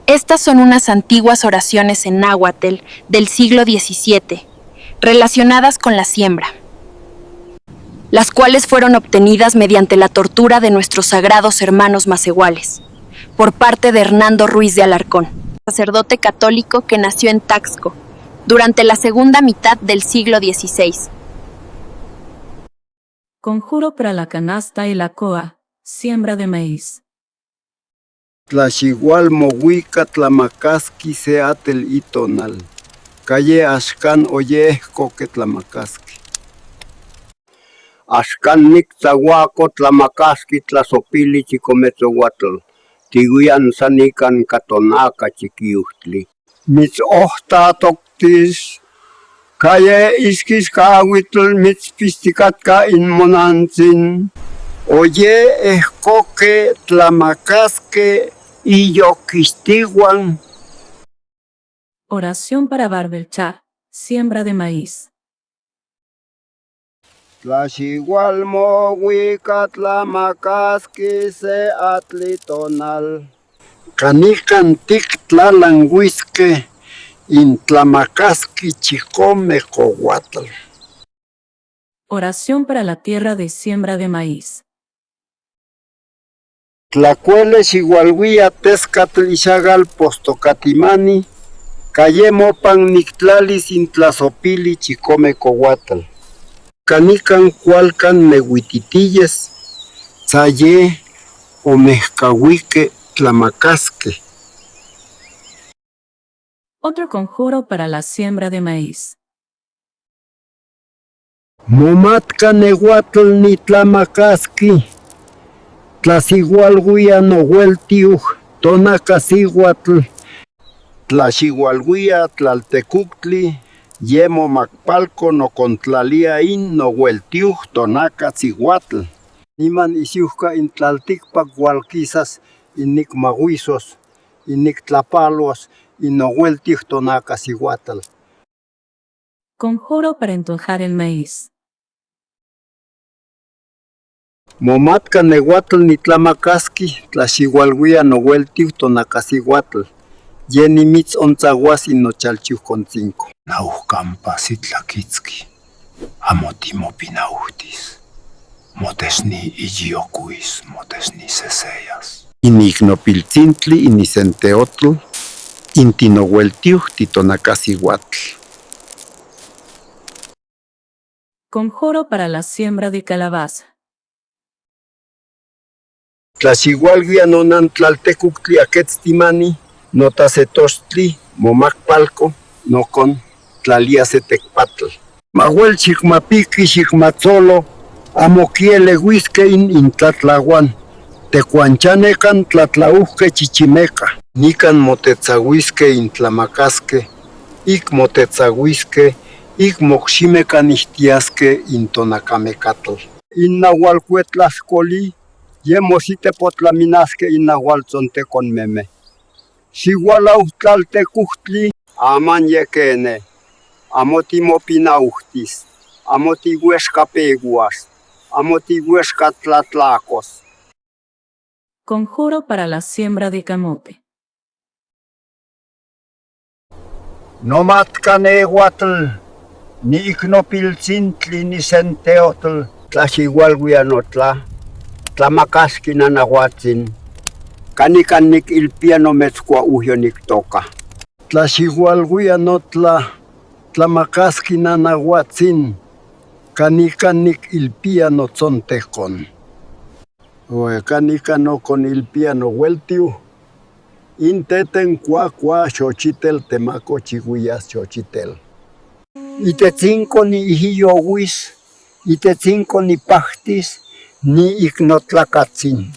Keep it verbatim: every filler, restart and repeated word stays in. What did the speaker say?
Estas son unas antiguas oraciones en náhuatl del siglo diecisiete, relacionadas con la siembra, las cuales fueron obtenidas mediante la tortura de nuestros sagrados hermanos macehuales, por parte de Hernando Ruiz de Alarcón, sacerdote católico que nació en Taxco durante la segunda mitad del siglo dieciséis. Conjuro para la canasta y la coa, siembra de maíz. Tlaxiualmo wika tlamakaski se atl itonal. Kaye axkan oye ehkoke tlamakaski. Axkan niktsawaku tlamakaski tlasopili chikometsowatel. Tiwian sanikan ka tonaka chikiuhtli. Mits ohtatoktis. Kaye iskis kawitl mits pistikatka in monantsin. Oye ehkoke tlamakaske iyokistiwan. Oración para Barbelchá, siembra de maíz. Tlaxiualmo wika tlamakaski se atl itonal. Kanikan tiktlalanwiske in tlamakaski chikomekowatel. Oración para la tierra de siembra de maíz. Tlakuele xiualwia teskatl ixagal postokatimani, kaye mopan niktlalis in tlasopili chikomekowatel. Kanikan kualkan newititiyes, tsaye omehkawike tlamakaske. Otro conjuro para la siembra de maíz. Momatkaneuatl ni tlamakaski, tlaxiualwia noueltiuh tonakasiuatl. Tlaxiualwia tlaltekuktli, ye momakpalko nokontlalia in noueltiuh tonakasiuatl. Niman isiuhka in tlaltikpak walkisas, in nikmawisos, in niktlapaluas, in noueltiuh tonakasiuatl. Conjuro para entojar el maíz. Momatkaneuatl ni tlamakaski, tlaxiualwia noueltiuh tonakasiuatl, ye nimits ontsauas in nochalchiuhkontsinko. Nauhkampa si tlakitski, amo timopinauhtis. Motesni iyiokuis, motesni seseyas. In iknopiltsintli, in isenteotl, in tinoueltiuh ti tonakasiuatl. Conjuro para la siembra de calabaza. Tlaxiualwia nonan tlaltekuktli aketstimani, nota se tostli, momakpalko, nokontlalia se tekpatl. Mauel xikmapiki xikmatsolo, amo kielewiske in, in tlatlauan, tekuan chanekan tlatlauhke chichimeka. Nikan motetsawiske in tlamakaske, ik motetsawiske, ik moksimekanihtiaske in tonakamekatl. In naual kuetlaskoli, ye mositepotlaminaske in naual tsontekon meme. Xiualauhtlaltekuhtli. Aman ye kene, amo timopinauhtis, amo tiuexkapeuas, amo tiuexkatlatlakos. Conjuro para la siembra de camote. Nomatkaneuatl ni iknopiltsintli ni senteotl. Tlaxiualwia notla, tlamakaski nanauatsin, kanikan nikilpia nometskua uhio niktoka. Tlaxiualwia notla, tlamakaski nanauatsin, kanikan nikilpia notsontekon. Ue kanikan nokonilpia noueltiuh. In teten kuakua xochitel, temako chiwias xochitel. Itetsinko ni ihiouis, itetsinko ni pahtis, ni iknotlakatsin.